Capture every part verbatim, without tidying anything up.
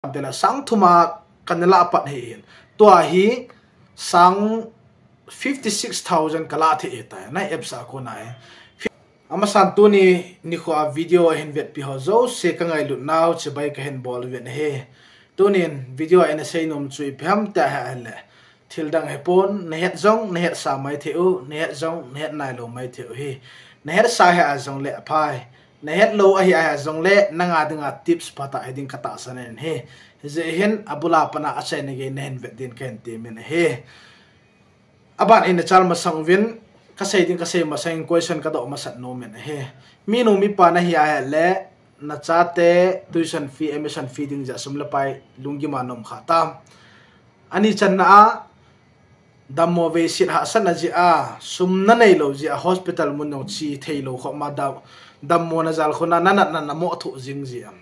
Tela sang thum a kana lah pat hi hin. Tua hi sang fifty six thousand kalah thei hi ta na apps a kona hi. Amasan tuni nikho a video a hin vetpi ho jouse ka ngailut nau chibai kahin bol uvin ahi. Tunin video a ina seinom chu ipi ham tia ahile, thil dang hipon, nahet jong nahetsa mai thei u, nahet jong nahet nailou mai thei u hi. Nahetsa ahi a jongle aphai, nahet lou ahi a jongle nanga dinga tips phatah hiding katahsan in ahi. Hijeh hin abul a pat a achaina gei nahin vet din kahin temin ahi. Aban in nachal masang uvin, kasei ding kasei masang in question kadoh masat nomin ahi. Minu mipa nahi ahile, nachate tuition fee, admission fee ding jeh a sum le pai lunggim a naum kha tam? Ani channa a, dammo veiset hahsatna jeh a, sum naneilou jeh a hospital mun jong che theilou khop ma, dam, dammo najal khun a nanatna namoh thoh jing jeh a.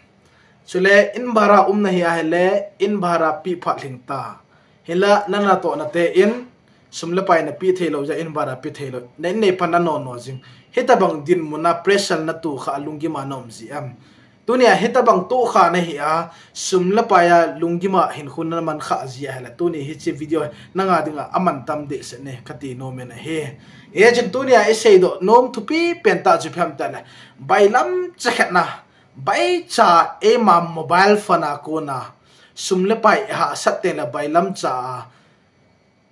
Chule in bhara um nahi ahile, in bhara pe phat lhing ta. Hinla nanatoh nate in sum le pai nape theilou jeh a in bhara pe theilou, na in nei phat nanono jing. Hitabang dinmun a pressure natoh kha a lunggim a naum jeh a. Tunia hitabang toh kha nahi a, sum le pai a lunggim a hinkho naman kha jeh ahile, tuni hiche video nanga dinga amantam dehset e kati nomin ahi. Hijeh chun tunia iseidoh nom thupi pentah chu ipi ham tile, bailamcha khat na, baicha eima mobile phone a kona sum le pai ihahsat tengle bailamcha a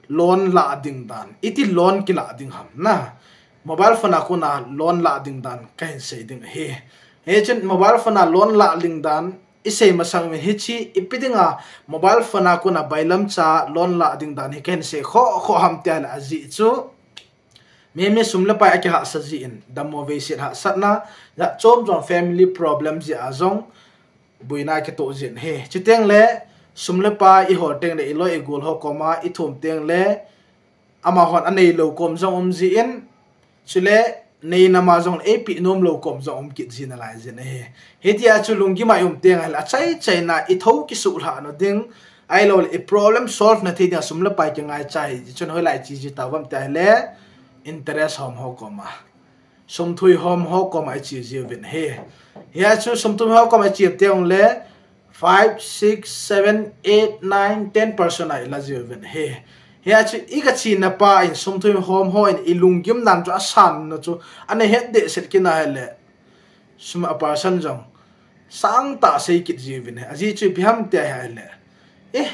loan lah ding dan, iti loan kilah ding ham na, mobile phone a kona loan lah ding dan kahin sei ding ahi. Hichun mobile phone a loan lah ding dan isei masang uvin, hiche ipi dinga mobile phone a kona bailamcha loan lah ding dan hi kahin sei khoh khoh ham tile, ajeh chu mimi sum le pai akihahsa jeh in, dammo veiset hahsatna, jat chom chom family problem jeh a jong boina kitoh jin ahi. Chutengle sum le pai ihol tengle iloi igol ho koma ithum tengle amahon aneilou kom jong um jeh in, chule neina ma jong eipe nomlou kom jong um kit ji nalai jin ahi. Hitia chu lunggim a ium teng ahile achai chaina ithou kisuhlhah na ding, ahiloule i problem solve na thei dinga sum le pai kingaicha hi, chun hoilai iche ji tauvam tia ahile interest hom ho koma, sumthui hom ho koma iche jiuvin ahi. Hia chu sumthui ho koma iche tengle five, six, seven, eight, nine, ten percent a ila jiuvin ahi. Hia chu ikachena pa in sumthui hom ho in ilunggim dan chu asanna chu ana het dehset kit ahile, sum a percent jong sangtah sei kit jiuvin ahi. Ajeh chu ipi ham tia ahile, eh,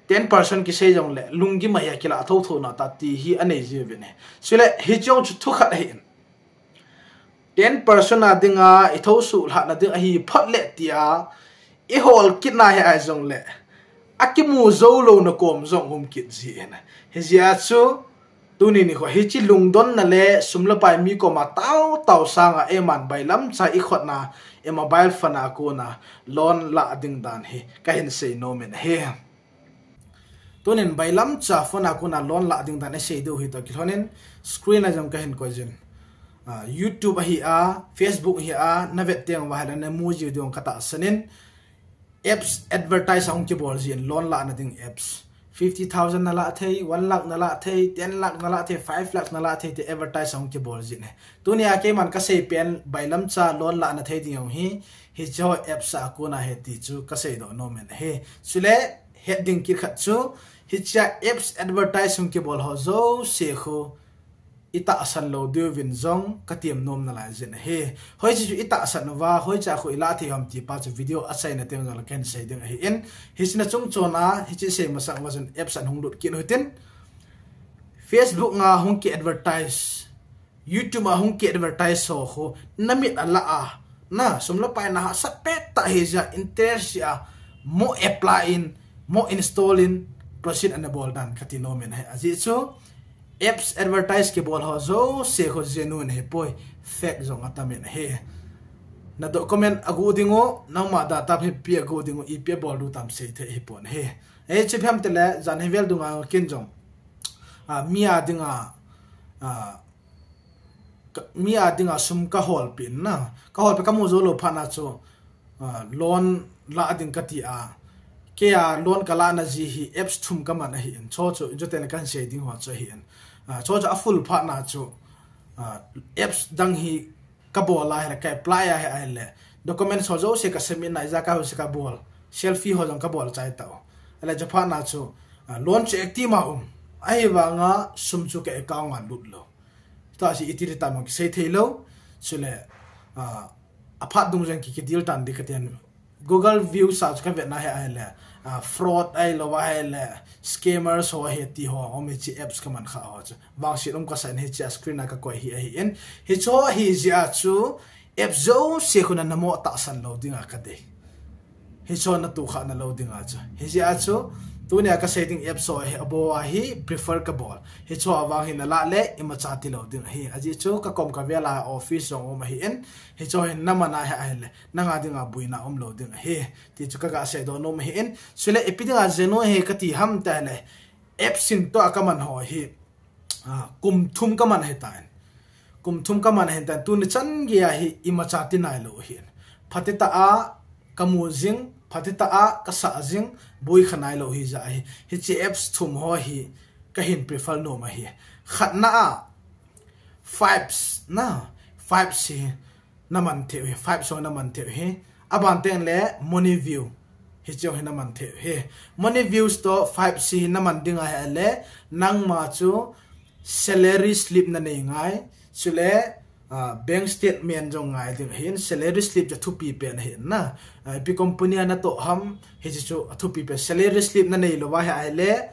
ten percent kisei jongle lunggim a hi akilah thouthou nata ti hi anei jiuvin ahi. Chule hiche jong chu thukhat ahin, ten percent a dinga ithou suhlhah na ding ahi phot le tia ihol kit na hi a jongle akimu jou louna kom jong um kit jin ahi. Hijeh a chu tuni nikho hiche lungdonna le sum le pai mi koma taotao sanga eiman bailamcha ikhotna, i mobile phone a kona loan lah ding dan hi kahin sei nomin ahi. Tunin bailamcha phone a kona loan lah ding dan isei diu hi toh kilhonin screen a jong kahin koi jin. Ah, YouTube ahi a, Facebook ahi a, navet teng uva ahile namu jiu diu katahsan in, apps advertise ahung kibol jin, loan lahna ding apps. Fifty thousand nalah thei, one lakh nalah thei, ten lakh nalah thei, five lakh nalah thei ti advertise ahung kibol jin ahi. Tunia keiman kasei pen bailamcha loan lahna thei ding jong hi hiche ho apps a kona ahi ti chu kaseidoh nomin ahi. Chule het ding kit khat chu, hichea apps advertise hung kibol ho jouse khu itahsan lou diuvin jong katem nom nalai jin ahi. Hoiche chu itahsan uva, hoiche a khu ilah thei ham ti pa chu video achaina teng jongle kahin sei ding ahin. Hiche na chungchon a hiche sei masang uva chun apps a hung lut kit uhitin, Facebook a hung ki advertise, YouTube a hung ki advertise ho khu namit alah a, na sum le pai nahahsat pettah hijeh a interest jeh a mo apply in, mo install in, proceed ana bol dan kati nomin ahi. Ajeh chu apps advertise kibol ho jouse khu genuine ahipoi, fake jong atamin ahi. Na document agu dingu, nangma data phepi agu dingu, ipi abol diu tam seithei ahipon ahi. Hiche ipi ham tile, jan hivel dunga ken jong, ah, mi a dinga, ah, ka, mi a dinga sum kaholpeh in na, kaholpeh kamu jou lou phat na chu, ah, loan lah ding kati a, keia loan kalahna ji hi apps thum kaman ahin, chu chu injoten kahin sei ding ho chu ahin. Ah, chu chu afull phat na chu, ah, apps dang hi kabol a ahile, ka apply a ahile, documents ho jouse ka submit na, ijat ho jouse kabol, Selfie ho jong kabol chai tau. Ahile chuphat na chu, ah, loan chu active ma um. Ahivanga sum chu ka account a lut lou. Tua si iti ti tam kisei thei lou. Chule, ah, aphat dungjui a ki, ki deal tan di katin. Google views a chu kavet na hi ahile, ah, fraud ahilou ahile, scammers ho ahi ti ho, um, hiche apps kaman kha ho chu. Vangset um kasa in hiche a screen a kakoi hi ahin. Hiche ho ahi jeh a chu, apps jouse khu na namo tahsan lou ding a kadei. Hiche ho na tukha na lou ding a chu. Hijeh a chu, tunia kasei ding apps ho hi abou a hi prefer kabol. Hiche ho vang hi nalah le imacha ti lou ding ahi. Ajeh chu kakom kavel a office jong um ahin. Hiche ho hi naman a hi ahile. Nanga dinga boina um lou ding ahi. Ti chu kaga seidoh nom ahin. Chule ipi dinga jenu hi kati ham tile. Apps in toh a kaman ho hi. Ah, kum thum kaman ahitan. Kum thum kaman ahitan. Tuni chan gei a hi imacha ti nailou ahin. Phatechan kamu jing, phatechan kasa jing, boi kha nailou hijeh ahi. Hiche apps thum ho hi kahin prefer nom ahi. Khatna a, Vibes na, Vibes hi naman thei u hi, Vibes ho naman thei u hi. Aban teng le Money View. Hiche ho hi naman thei u hi. Money Views toh Vibes hi naman ding ahile, nangma chu salary slip nanei ngai. Chule, ah, bank statement jong ngai ding ahin, salary slip chu thupi pen ahin na. Ah, ipi company a natoh ham, hiche chu athupi pen. Salary slip nanei lou va hi ahile,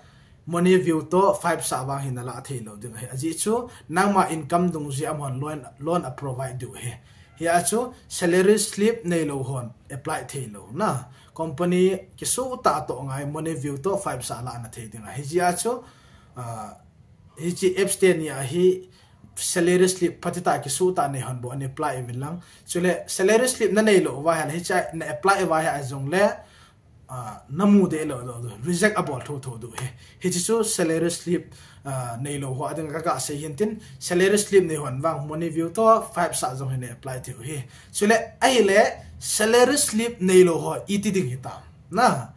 Money View toh Vibes a vang hi nalah thei lou ding ahi. Ajeh chu, nangma income dungjui a amahon loan, loan a provide diu ahi. Hia chu, salary slip neilou hon apply thei lou na. Company kisuh tah toh ngai Money View toh Vibes a lah na thei ding ahi. Hijeh a chu, ah, hiche apps teni a hi salary slip phatechan kisuh tah nei hon bou ana apply uvin lang. Chule salary slip nanei lou va hi, hiche a na apply va hi a jong le, ah, namu deh lou, lou, lou, reject abol thotho diu ahi. Hiche chu salary slip, ah, neilou ho a dinga kaga sei hin tin, salary slip nei hon vang Money View toh Vibes a jong hi na apply thei u ahi. Chule ahile salary slip neilou ho iti ding hitam. Na,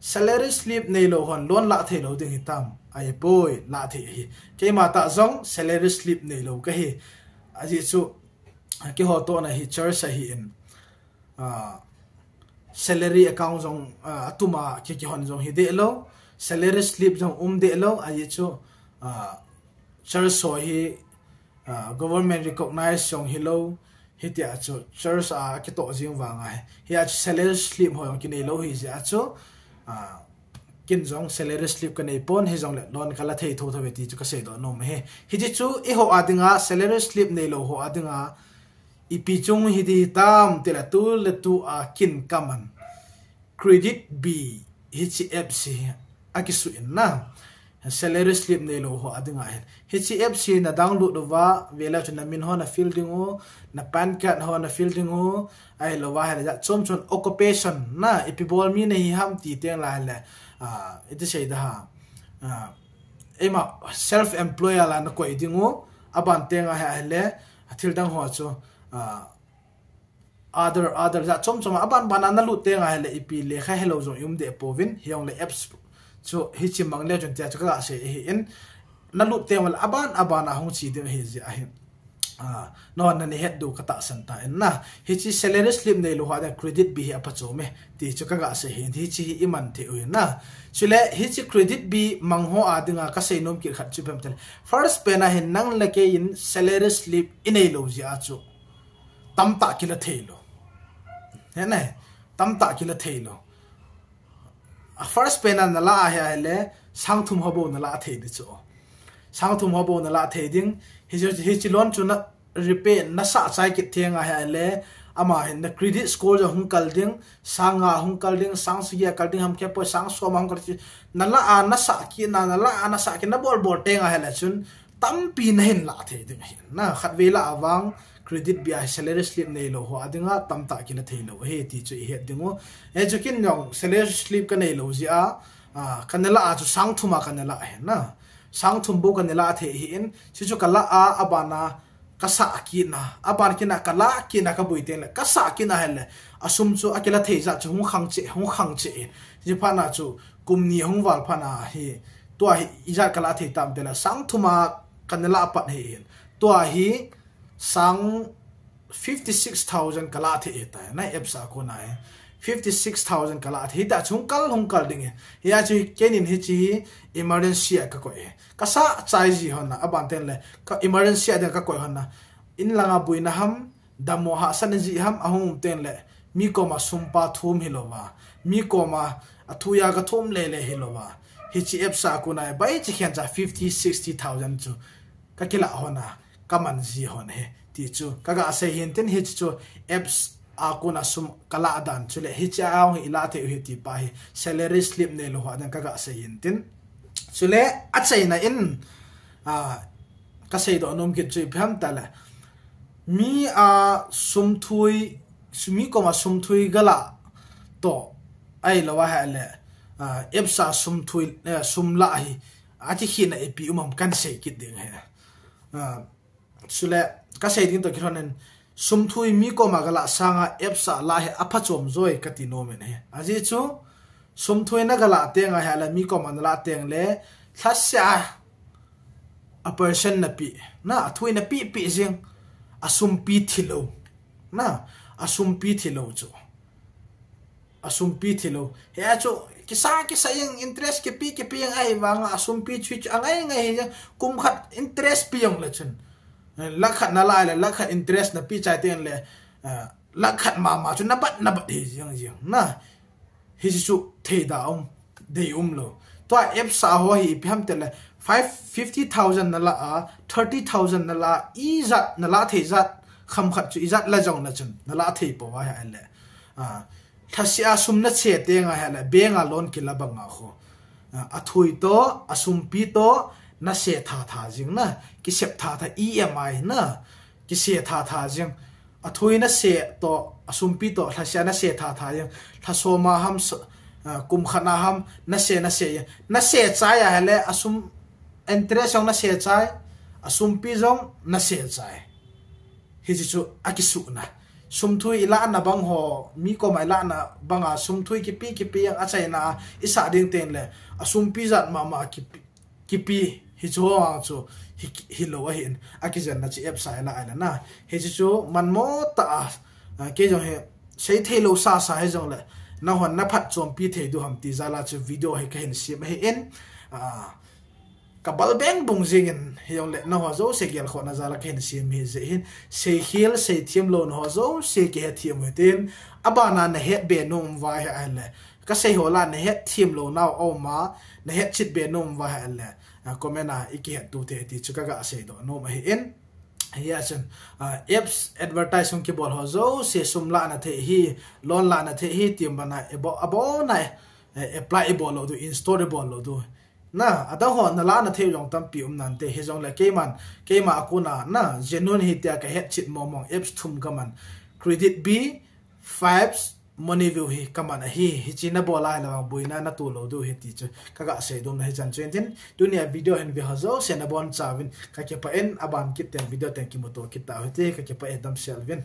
salary slip neilou hon loan lah thei lou ding hitam. Ahipoi, lah thei ahi. Keima tah jong salary slip neilou kahi. Ajeh chu, keiho toh na hi church ahin. Ah, salary account jong, ah, atum a ki, kihon jong hi deh lou, salary slip jong um deh lou, ajeh chu, ah, church ho hi, ah, government recognize jong hilou, hitia chu church a kitoh jing vang ahi. Hia chu salary slip ho jong kinei lou hijeh a chu, ah, Ken jong salary slip kanei pon, hijongle loan kala thei thotho ve ti chu kaseidoh nom ahi. Hiche chu eiho a dinga salary slip neilou ho a dinga ipi chung hi ding hitam tile tu le tu a ken kaman Credit Bee hiche apps hi akisuh in na. Salary slip neilou ho a dinga hin. Hiche apps hi na download uva, vele chu na min ho na fill ding u, na PAN card ho na fill ding u, ahilou va hile jat chom chom occupation na, ipi bol mi nahi ham ti teng le hile, ah, iti sei da ha. Ah, eima self employer la na koi ding u, aban teng a hi ahile, athil dang ho chu, ah, other, other jat chom chom, aban ban a na lut teng a hile ipi lekha helou jong i um deh pouvin, hijongle apps chu hiche mang le chun tia chu kaga sei ahin, na lut teng ule aban, aban a hung che ding ahi jeh ahin. Ah, nangho na nei het diu katahsan tan na. Hiche salary slip neilou ho a dinga Credit Bee hi apha chom e. Ti chu kaga sei ahin, hiche hi iman thei u ahi na. Chule hiche Credit Bee mang ho a dinga kasei nom kit khat chu ipi ham tile. First pen a hin nang le kei in salary slip inei lou jeh a chu tamtah kila thei lou. He nai, tamtah kila thei lou. A first pen a nalah a hi ahile, sang thum ho bou nalah thei ding chu. Sang thum ho bou nalah thei ding. Hiche, hiche loan chu na repay nasah chai kit teng a hi ahile, ama hin na credit score jong hung kal ding, sang nga hung kal ding, sang sagi a kal ding ham kei poi, sang som a hung kal ding. Nalah a nasah kit na, nalah a nasah kit na bol bol teng a hile chun, tampi nahin lah thei ding ahi. Na, khatvei lah a vang, Credit Bee a hi salary slip neilou ho a dinga tamtah kila thei lou ahi ti chu i het ding u. Hichu ken jong salary slip kanei lou jeh a, ah, kana lah a chu sang thum a kana lah ahi na. Sang thum bou kana lah thei ahin, chuchu kalah a, aban a kasah kit na, aban kit na kalah kit na kaboi teng le, kasah kit na hile, asum chu akila thei jat chu hung khang cheh, hung khang cheh in. Hiche phat na chu kum ni hung val phat na hi, tua hi ijat kalah thei tam tile, sang thum a kana lah pat ahin. Tua hi sang fifty six thousand kalah thei ahitai, na apps a kona hi. fifty six thousand kalah thei ta chu hung kal hung kal ding e. Hia chu keinin hiche hi emergency a kakoi e. Kasa chai ji hon a, aban teng le ka emergency a ding kakoi hon a. In langa buina ham, dammo hahsatna ji ham, ahung um teng le mi koma sum pa thum hilouva, mi koma athuya kathum lele hilouva, hiche apps a kona bai chi khen cha fifty, sixty thousand chu kakilah hon a, kaman ji hon e ti chu kaga sei hin tin, hiche chu apps a kona sum kalah dan chule hiche a hung ilah thei u hi ti pa hi salary slip neilou ho a ding kaga sei hin tin. Chule achaina in, a, kasei doh nom kit chu ipi ham tile, mi a sum thui, mi koma sum thui galah toh, ahilouva hile, a, apps a sum thui, eh, sum lah hi athi khina ipi um am kan sei kit ding e. A, chule kasei ding toh kilhon in, sum thui mi koma galah sanga apps a lah hi aphachom joi kati nom in e. Ajeh chu sum thui nagalah teng ahile, mi koma nalah teng le, lhasia a percent napeh, na, athui napeh peh jing, asumpi thilou, na, asumpi thilou chu, asumpi thilou. Hia chu kisa kisa jeng, interest kipe kipe jeng, ahivanga asumpi chu chu angai ngai hi jeng, kum khat interest pe jong le chun, eh, lakh khat nalah le lakh khat interest napeh chai teng le, eh, lakh khat mama chu nabat nabat hi jeng jeng, na. Hiche chu thei da um, dei umlou. Tua apps a ho hi ipi ham tile, five, fifty thousand nalah a, thirty thousand nalah a, ijat nalah thei jat, kham khat chu ijat la jong na chun nalah thei pou ahile, a, lhasia sum nache teng ahile, bank a loan kila banga kho, a, athui toh, asumpi toh nase tha tha jing, na, kisep tha tha, E M I, na, kise tha tha jing. Athui nase toh, asumpi toh, lhasia nase tha tha jing. Lha som a ham, so-, a, kum khat a ham, nase, nase jing. Nase chai ahile, asum, interest jong nase chai, asumpi jong nase chai. Hiche chu akisuhna. Sum thui ilahna bang ho, mi koma ilahna banga sum thui kipe kipe jeng achaina a isah ding teng le, asumpi jat mama kipe, kipe, hichu ho vang chu hi, hilou ahin, akijenna chu apps a ilah ahile, na. Hiche chu manmo tah a, a, kei jong hi seithei lou sasa hijongle, nahon naphatchompi thei diu ham ti jal a chu video hi kahin sem ahin, a, kabal beng bung jingin, hijongle nangho jouse gelkhohna jal a kahin sem hi jeh hin, seikhel seithem lou naho jouse kihethem u hitin, abana nahetbe nom uva ahile, kasei ho lah a nahetthem lou nau aum a, nahetchet be nom uva ahile, a, comment a ikihetto thei ti chu kaga seidoh nom ahin. Hia chun, a, apps advertise hung kibol ho jouse sum lahna thei hi, loan lahna thei hi, ti bana, abo-, abona, eh, apply ibol lou diu, install ibol lou diu. Na, adang ho nalahna thei jong tampi um nante, hijongle keiman, keima a kona, na, genuine hi tia kahetchet mong mong apps thum kaman. Credit Bee, Vibes, Money View hi kaman ahi, hiche nabol ahile vang boina natoh lou diu ahi ti chu kaga seidoh nom ahin tin, tunia video hin ve ho jouse nabonchauvin kakipah in, aban kit teng video teng kimuto kit tau hite, kakipah e, damsel uvin.